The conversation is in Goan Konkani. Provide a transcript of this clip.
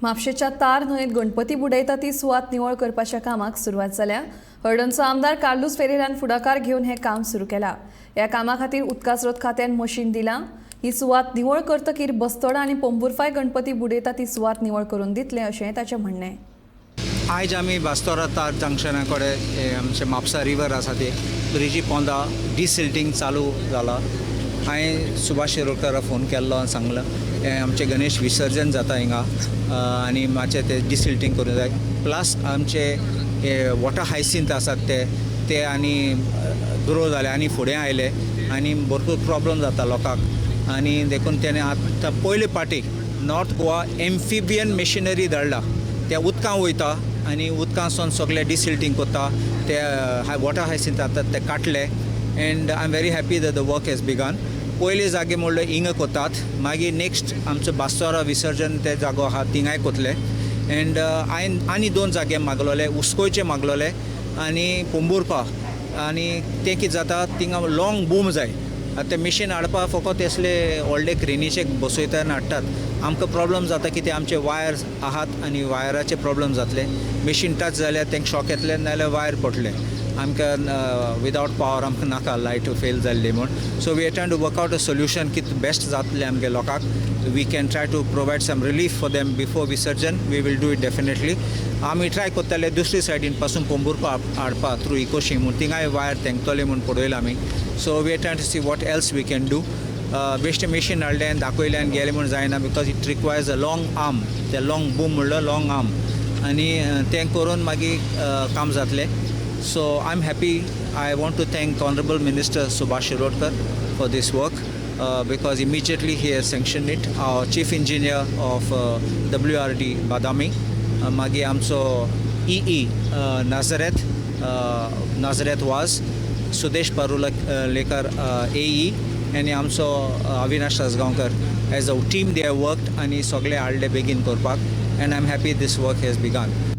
म्हापशेच्या तार न्हंयेत गणपती बुडयता ती सुवात निवळ करपाच्या कामाक सुरवात जाल्या. हळदणचो आमदार कार्लूस फेरेरान फुडाकार घेवन हें काम सुरू केलां. ह्या कामा खातीर उदका स्रोत खात्यान मशीन दिलां. ही सुवात निवळ करतकीर बस्तोडा आनी पोंबुर्फाय गणपती बुडयता ती सुवात निवळ करून दितले, अशें ताचें म्हणणें. आयज आमी बास्तोरा तार जंक्शना कडेन, आमचे म्हापसा रिवर आसा, ते ब्रिजी पोंदा डिसिल्टींग चालू जाला. हांवें सुभाष शिरोडकाराक फोन केल्लो आनी सांगलां, हें आमचें गणेश विसर्जन जाता हिंगा आनी मातशें तें डिसिल्टींग करूंक जाय. प्लस आमचे हे वॉटर हायसिंथ आसात, ते ते आनी ग्रो जाले आनी फुडें आयले आनी भरपूर प्रॉब्लम जाता लोकांक. आनी देखून तेणें आतां पयले पाटी नॉर्थ गोवा एम्फिबियन मशिनरी धाडला. त्या उदकां वयता आनी उदकांसून सगळे डिसिल्टींग करता. ते वॉटर हायसिंथ आतां ते काडले and I am very happy that the work has begun. पयले जागे म्हणल्यार हिंगा कोतात, मागीर नेक्स्ट आमचो बास्तोरा विसर्जन ते जागो आहा, थिंगाय कोतले. एंड हांवें आनी दोन जागे मागलोले, उसकोयचे मागलोले आनी पोंबुर्पा. आनी तें कितें जाता, थिंगा लॉंग बूम जाय. आतां तें मिशीन हाडपा फकत असले व्हडले क्रेनीचे बसयता आनी हाडटात. आमकां प्रॉब्लम जाता की ते आमचे वायर आहात आनी वायराचे प्रॉब्लम जातले. मिशीन टच जाल्यार तांकां शॉक येतले, नाजाल्यार वायर पडटले. आमकां विदावट पावर आमकां नाका, लायट फेल जाल्ली म्हूण. So we are trying to work out a solution कितें बेस्ट जातलें आमगे लोकांक. We can try to provide some relief for them before विसर्जन. We will do it definitely. आमी ट्राय करतले दुसरी सायडीन पासून पोंबुर्पा हाडपा थ्रू इकोशी म्हूण. थिंगाय वायर तेंकतले म्हूण पळयलां आमी. So we are trying to see what else we can do. बेश्टें machine हाडलें आनी दाखयलें आनी गेलें म्हूण जायना, because it requires a long arm. ते लॉंग बूम म्हणल्यार लॉंग आर्म आनी तें करून मागीर काम जातलें. So I am happy. I want to thank Honourable Minister Subhash Shirodkar for this work, because immediately he has sanctioned it. Our Chief Engineer of WRD Badami, मागीर आमचो ई नाझरेथ, नाझरेथ वाज, सुदेश पारुलेकर एई आनी आमचो Avinash सासगांवकर, as a team they have worked आनी सगळे हाडले बेगीन करपाक and I am happy this work has begun.